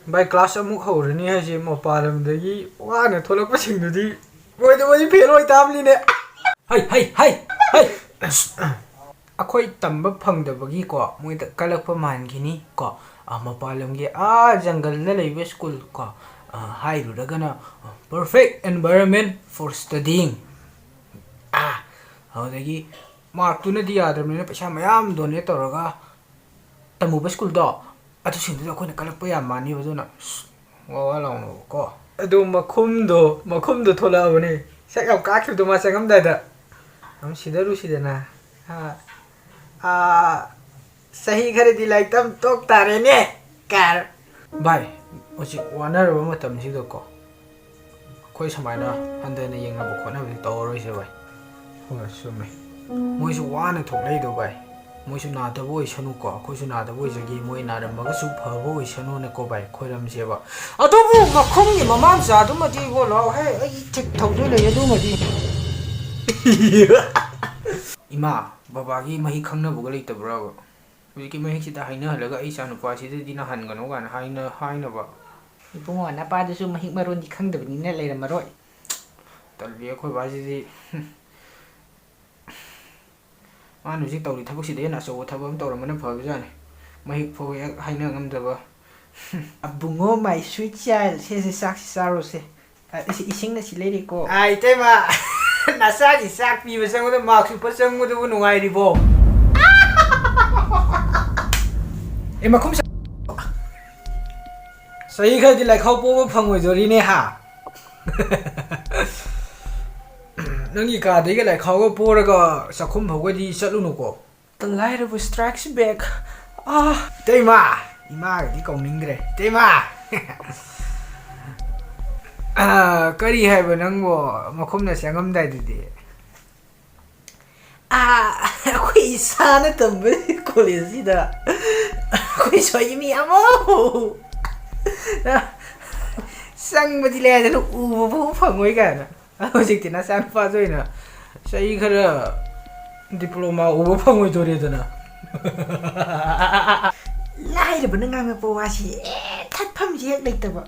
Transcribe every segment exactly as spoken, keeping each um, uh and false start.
ꯚꯥꯏ, ꯀ꯭ꯂꯥꯁ ꯑꯃꯨꯛ ꯍꯧꯔꯅꯤ ꯍꯥꯏꯁꯦ ꯃꯄꯥꯟ ꯂꯝꯗꯒꯤ ꯋꯥꯅ ꯊꯣꯛꯂꯛꯄꯁꯤꯡꯗꯨꯗꯤ ꯑꯣꯏꯗ ꯑꯣꯏꯗꯤ ꯐꯦꯜ ꯑꯣꯏ ꯇꯥꯕꯅꯤꯅꯦ꯫ ꯍꯩ, ꯍꯩ, ꯍꯩ, ꯍꯩ! ꯑꯁ, ꯑꯩꯈꯣꯏ ꯇꯝꯕ ꯐꯪꯗꯕꯒꯤꯀꯣ, ꯃꯣꯏꯗ ꯀꯜꯂꯛꯄ ꯃꯥꯟꯈꯤꯅꯤ ꯀꯣ꯫ ꯑ, ꯃꯄꯥꯟ ꯂꯝꯒꯤ ꯑꯥ ꯖꯪꯒꯜꯗ ꯂꯩꯕ ꯁ꯭ꯀꯨꯜ ꯀꯣ, ꯑ, ꯍꯥꯏꯔꯨꯔꯒꯅ, ꯑ, perfect environment for studying꯫ ꯑꯥ, ꯑꯗꯨꯗꯒꯤ ꯃꯥꯔꯛꯇꯨꯅꯗꯤ ꯌꯥꯗ꯭ꯔꯕꯅꯤꯅ ꯄꯩꯁꯥ ꯃꯌꯥꯝ ꯗꯣꯅꯦꯠ ꯇꯧꯔꯒ ꯇꯝꯃꯨꯕ ꯁ꯭ꯀꯨꯜꯗꯣ, ꯑꯗꯨꯁꯤꯡꯗꯨꯗ ꯑꯩꯈꯣꯏꯅ ꯀꯜꯂꯛꯄ ꯌꯥꯝ ꯃꯥꯟꯅꯤꯕ, ꯑꯗꯨꯅ ꯑꯁ, ꯋꯥ ꯋꯥ ꯂꯥꯎꯅꯕꯀꯣ꯫ ꯑꯗꯨ ꯃꯈꯨꯝꯗꯣ, ꯃꯈꯨꯝꯗꯣ ꯊꯣꯛꯂꯛꯑꯕꯅꯦ꯫ ꯁꯛ ꯌꯥꯝ ꯀꯥꯛꯈꯤꯕꯗꯣ ꯃꯥ ꯆꯪꯉꯝꯗꯥꯏꯗ꯫ ꯑꯗꯨꯝ ꯁꯤꯗꯔꯨꯁꯤꯗꯅ꯫ ꯑꯥ, ꯑꯥ, ꯆꯍꯤ ꯈꯔꯗꯤ ꯂꯥꯏꯔꯤꯛ ꯇꯝ ꯇꯣꯛ ꯇꯥꯔꯦꯅꯦ, ꯀꯥꯏꯅ꯫ ꯚꯥꯏ, ꯍꯧꯖꯤꯛ ꯋꯥꯅꯔꯕ ꯃꯇꯝꯁꯤꯗꯀꯣ, ꯑꯩꯈꯣꯏ ꯁꯨꯃꯥꯏꯅ ꯍꯟꯊꯅ ꯌꯦꯡꯅꯕ ꯈꯣꯠꯅꯕꯗꯤ ꯇꯧꯔꯔꯣꯏꯁꯦ ꯚꯥꯏ꯫ ꯍꯣꯏ, ꯆꯨꯝꯃꯦ꯫ ꯃꯣꯏꯁꯨ ꯋꯥꯅ ꯊꯣꯛꯂꯛꯏꯗꯣ ꯚꯥꯏ, ꯃꯣꯏꯁꯨ ꯅꯥꯗꯕ ꯑꯣꯏꯁꯅꯨꯀꯣ, ꯑꯩꯈꯣꯏꯁꯨ ꯅꯥꯗꯕ ꯑꯣꯏꯖꯒꯦ, ꯃꯣꯏ ꯅꯥꯔꯝꯃꯒꯁꯨ ꯐꯕ ꯑꯣꯏꯁꯅꯨꯅꯀꯣ ꯚꯥꯏ, ꯈꯣꯏꯔꯝꯁꯦꯕ꯫ ꯑꯗꯨꯕꯨ ꯃꯈꯨꯝꯒꯤ ꯃꯃꯥ ꯃꯆꯥꯗꯨꯃꯗꯤ ꯏꯕꯣ, ꯂꯥꯛꯑꯣ ꯍꯦ, ꯑꯩ ꯏꯊꯤꯛ ꯊꯧꯗꯣꯏ ꯂꯩ ꯑꯗꯨꯃꯗꯤ꯫ ꯏꯃꯥ, ꯕꯕꯥꯒꯤ ꯃꯍꯤꯛ ꯈꯪꯅꯕꯒ ꯂꯩꯇꯕ꯭ꯔꯕ? ꯍꯧꯖꯤꯛꯀꯤ ꯃꯍꯤꯛꯁꯤꯗ ꯍꯥꯏꯅꯍꯜꯂꯒ ꯑꯩ ꯏꯆꯥꯅꯨꯄꯥꯁꯤꯗꯗꯤ ꯅꯥꯍꯟꯒꯅꯨ ꯀꯥꯏꯅ ꯍꯥꯏꯅ-, ꯍꯥꯏꯅꯕ꯫ ꯏꯕꯨꯡꯉꯣ, ꯅꯄꯥꯗꯨꯁꯨ ꯃꯍꯤꯛ ꯃꯔꯣꯟꯗꯤ ꯈꯪꯗꯕꯅꯤꯅ ꯂꯩꯔꯝꯃꯔꯣꯏ꯫ ꯇꯜꯂꯤ, ꯑꯩꯈꯣꯏ ꯕꯥꯁꯤꯗꯤ꯫ ꯃꯥꯅ ꯍꯧꯖꯤꯛ ꯇꯧꯔꯤ ꯊꯕꯛꯁꯤꯗ ꯍꯦꯟꯅ ꯑꯆꯧꯕ ꯊꯕꯛ ꯑꯃ ꯇꯧꯔꯝꯕꯅ ꯐꯕꯖꯥꯠꯅꯤ꯫ ꯃꯍꯤꯛ ꯐꯥꯎ ꯍꯦꯛ ꯍꯥꯏꯅ ꯉꯝꯗꯕ꯫ ꯑꯕꯨꯡꯉꯣ, my sweet child, ꯁꯦ, ꯁꯦ, ꯆꯥꯛꯁꯤ ꯆꯥꯔꯣꯁꯦ꯫ ꯑ, ꯏꯁꯤ-, ꯏꯁꯤꯡꯅ ꯁꯤ ꯂꯩꯔꯦꯀꯣ꯫ ꯑꯥ, ꯏꯇꯩꯃ, ꯅꯆꯥꯒꯤ ꯆꯥꯛ ꯄꯤꯕ ꯆꯪꯕꯗ ꯃꯥꯛ ꯆꯨꯞꯄ ꯆꯪꯕꯗꯨꯕꯨ ꯅꯨꯡꯉꯥꯏꯔꯤꯕꯣ? ꯑꯦ, ꯃꯈꯨꯝ ꯆ-, ꯆꯍꯤ ꯈꯔꯗꯤ ꯂꯥꯏꯈꯥꯎ ꯄꯣꯕ ꯐꯪꯉꯣꯏꯗꯣꯔꯤꯅꯦ, ꯍꯥ? ꯅꯪꯒꯤ ꯀꯥꯗꯒꯤ ꯂꯥꯏꯈꯥꯎꯒ ꯄꯣꯔꯒ ꯆꯥꯛꯈꯨꯝ ꯐꯥꯎꯒꯗꯤ ꯆꯠꯂꯨꯅꯨꯀꯣ꯫ The light of strikes back. ꯑꯥ꯫ ꯏꯇꯩꯃ! ꯏꯃꯥꯒꯗꯤ ꯀꯧꯅꯤꯡꯗ꯭ꯔꯦ꯫ ꯏꯇꯩꯃ! ꯑꯥ, ꯀꯔꯤ ꯍꯥꯏꯕ ꯅꯪꯕꯣ? ꯃꯈꯨꯝꯅ ꯆꯪꯉꯝꯗꯥꯏꯗꯨꯗꯤ? ꯑꯥ, ꯑꯩꯈꯣꯏ ꯏꯁꯥꯅ ꯇꯝꯕ ꯀꯣꯂꯦꯖꯁꯤꯗ ꯑꯩꯈꯣꯏ ꯁ꯭ꯋꯥꯏꯒꯤ ꯃꯤ ꯑꯃꯐꯥꯎ ꯆꯪꯕꯗꯤ ꯂꯥꯏꯗꯅ ꯎꯕ ꯐꯥꯎ ꯐꯪꯉꯣꯏ ꯀꯥꯏꯅ꯫ ꯍꯧꯖꯤꯛꯇꯤ ꯅꯆꯥꯅꯨꯄꯥꯁꯨ ꯑꯣꯏꯅ ꯆꯍꯤ ꯈꯔ ꯗꯤꯄ꯭ꯂꯣꯃꯥ ꯎꯕ ꯐꯪꯉꯣꯏꯗꯣꯔꯦꯗꯅ꯫ ꯂꯥꯏꯔꯕꯅ ꯉꯥꯡꯉꯛꯄ ꯋꯥꯁꯤ ꯑꯦ ꯊꯠꯐꯝꯁꯤ ꯍꯦꯛ ꯂꯩꯇꯕ꯫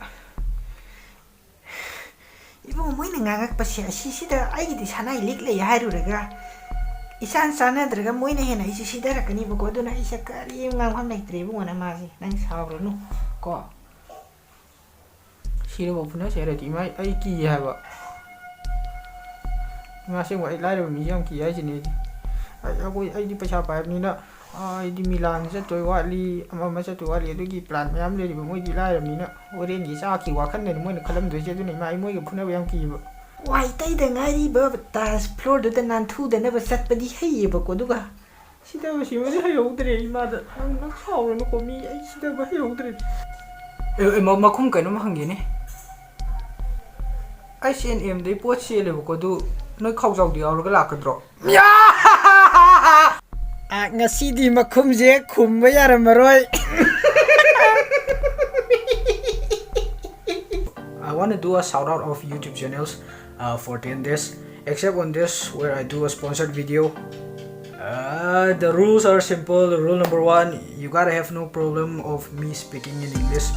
ꯏꯕꯨꯡꯉꯣ, ꯃꯣꯏꯅ ꯉꯥꯡꯉꯛꯄꯁꯦ ꯑꯁꯤꯁꯤꯗ ꯑꯩꯒꯤꯗꯤ ꯁꯅꯥꯏ ꯂꯤꯛ ꯂꯩ ꯍꯥꯏꯔꯨꯔꯒ ꯏꯆꯥꯟ ꯆꯥꯟꯅꯗ꯭ꯔꯒ ꯃꯣꯏꯅ ꯍꯦꯟꯅ ꯑꯩꯁꯦ ꯁꯤꯊꯔꯛꯀꯅꯤꯕꯀꯣ꯫ ꯑꯗꯨꯅ ꯑꯩꯁꯦ ꯀꯔꯤꯝ ꯉꯥꯡꯐꯝ ꯂꯩꯇ꯭ꯔꯦ ꯏꯕꯨꯡꯉꯣ, ꯅꯃꯥꯁꯦ꯫ ꯅꯪ ꯁꯥꯎꯔꯅꯨ ꯀꯣ꯫ ꯁꯤꯔꯕ ꯐꯨꯅꯁꯦ ꯍꯥꯏꯔꯗꯤ ꯏꯃꯥ ꯑꯩ ꯀꯤ ꯍꯥꯏꯕ꯫ ꯏꯃꯥ ꯑꯁꯦꯡꯕ ꯑꯩ ꯂꯥꯏꯔꯕ ꯃꯤꯁꯦ ꯌꯥꯝ ꯀꯤ ꯍꯥꯏꯁꯤꯅꯦ ꯑꯩꯗꯤ꯫ ꯑꯩ, ꯑꯩꯈꯣꯏ, ꯑꯩꯗꯤ ꯄꯩꯁꯥ ꯄꯥꯏꯕꯅꯤꯅ, ꯑ, ꯑꯩꯗꯤ ꯃꯤꯂꯥꯟ ꯆꯠꯇꯣꯏ ꯋꯥꯠꯂꯤ, ꯑꯃ ꯑꯃ ꯆꯠꯇꯣꯏ ꯋꯥꯠꯂꯤ, ꯑꯗꯨꯒꯤ plan ꯃꯌꯥꯝ ꯂꯩꯔꯤꯕ꯫ ꯃꯣꯏꯗꯤ ꯂꯥꯏꯔꯕꯅꯤꯅ ꯍꯣꯔꯦꯟꯒꯤ ꯆꯥꯛꯀꯤ ꯋꯥꯈꯜꯗꯅꯤ ꯃꯣꯏꯅ ꯈꯜꯂꯝꯗꯣꯏꯁꯦ꯫ ꯑꯗꯨꯅ ꯏꯃꯥ ꯑꯩ ꯃꯣꯏꯒ ꯐꯨꯅꯕ ꯌꯥꯝ ꯀꯤꯕ꯫ ꯋꯥꯏ ꯇꯩꯗ ꯉꯥꯏꯔꯤꯕ tiles floorꯗꯨꯗ ꯅꯥꯟꯊꯨꯗꯅꯕ ꯆꯠꯄꯗꯤ ꯍꯩꯌꯦꯕꯀꯣ, ꯑꯗꯨꯒ ꯁꯤꯗꯕ ꯁꯤꯕꯗꯤ ꯍꯩꯍꯧꯗ꯭ꯔꯦ ꯏꯃꯥꯗ꯫ ꯅꯪ, ꯅꯪ ꯁꯥꯎꯔꯅꯨꯀꯣ, ꯃꯤ ꯑꯩ ꯁꯤꯗꯕ ꯍꯩꯍꯧꯗ꯭ꯔꯦ꯫ ꯑꯦ, ꯑꯦ, ꯃ-, ꯃꯈꯨꯝ ꯀꯩꯅꯣꯝ ꯍꯪꯒꯦꯅꯦ꯫ ꯑꯩ ꯁꯤ ꯑꯦꯟ ꯑꯦꯝꯗꯩ ꯄꯣꯠ ꯆꯦꯜꯂꯦꯕꯀꯣ, ꯑꯗꯨ ꯅꯣꯏ ꯈꯥꯎꯖꯥꯎꯗꯤ ꯌꯥꯎꯔꯒ ꯂꯥꯛꯀꯗ꯭ꯔꯣ? ꯑ, ꯉꯁꯤꯗꯤ ꯃꯈꯨꯝꯁꯦ ꯈꯨꯝꯕ ꯌꯥꯔꯝꯃꯔꯣꯏ꯫ I want to do a shout out of YouTube channels, uh, for ten days, except on this where I do a sponsored video. Uh, the rules are simple. Rule number one, you gotta have no problem of me speaking in English.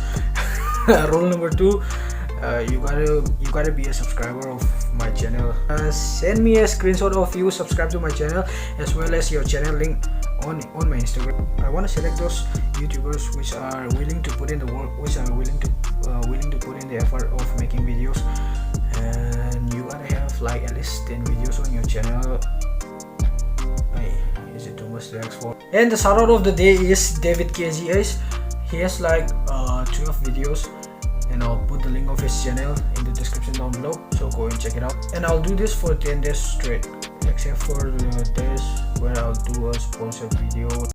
Rule number two, uh, you gotta, you gotta be a subscriber of my channel. Uh, send me a screenshot of you subscribe to my channel as well as your channel link on, on my Instagram. I wanna select those YouTubers which are willing to put in the work, which are willing to, uh, willing to put in the effort of making videos. And you gotta have, like, at least ten videos on your channel. Hey, is it too much to ask for? And the shout out of the day is David K G H. He has, like, uh, twelve videos, and I'll put the link of his channel in the description down below, so go and check it out. And I'll do this for ten days straight, except for the days where I'll do a sponsored video.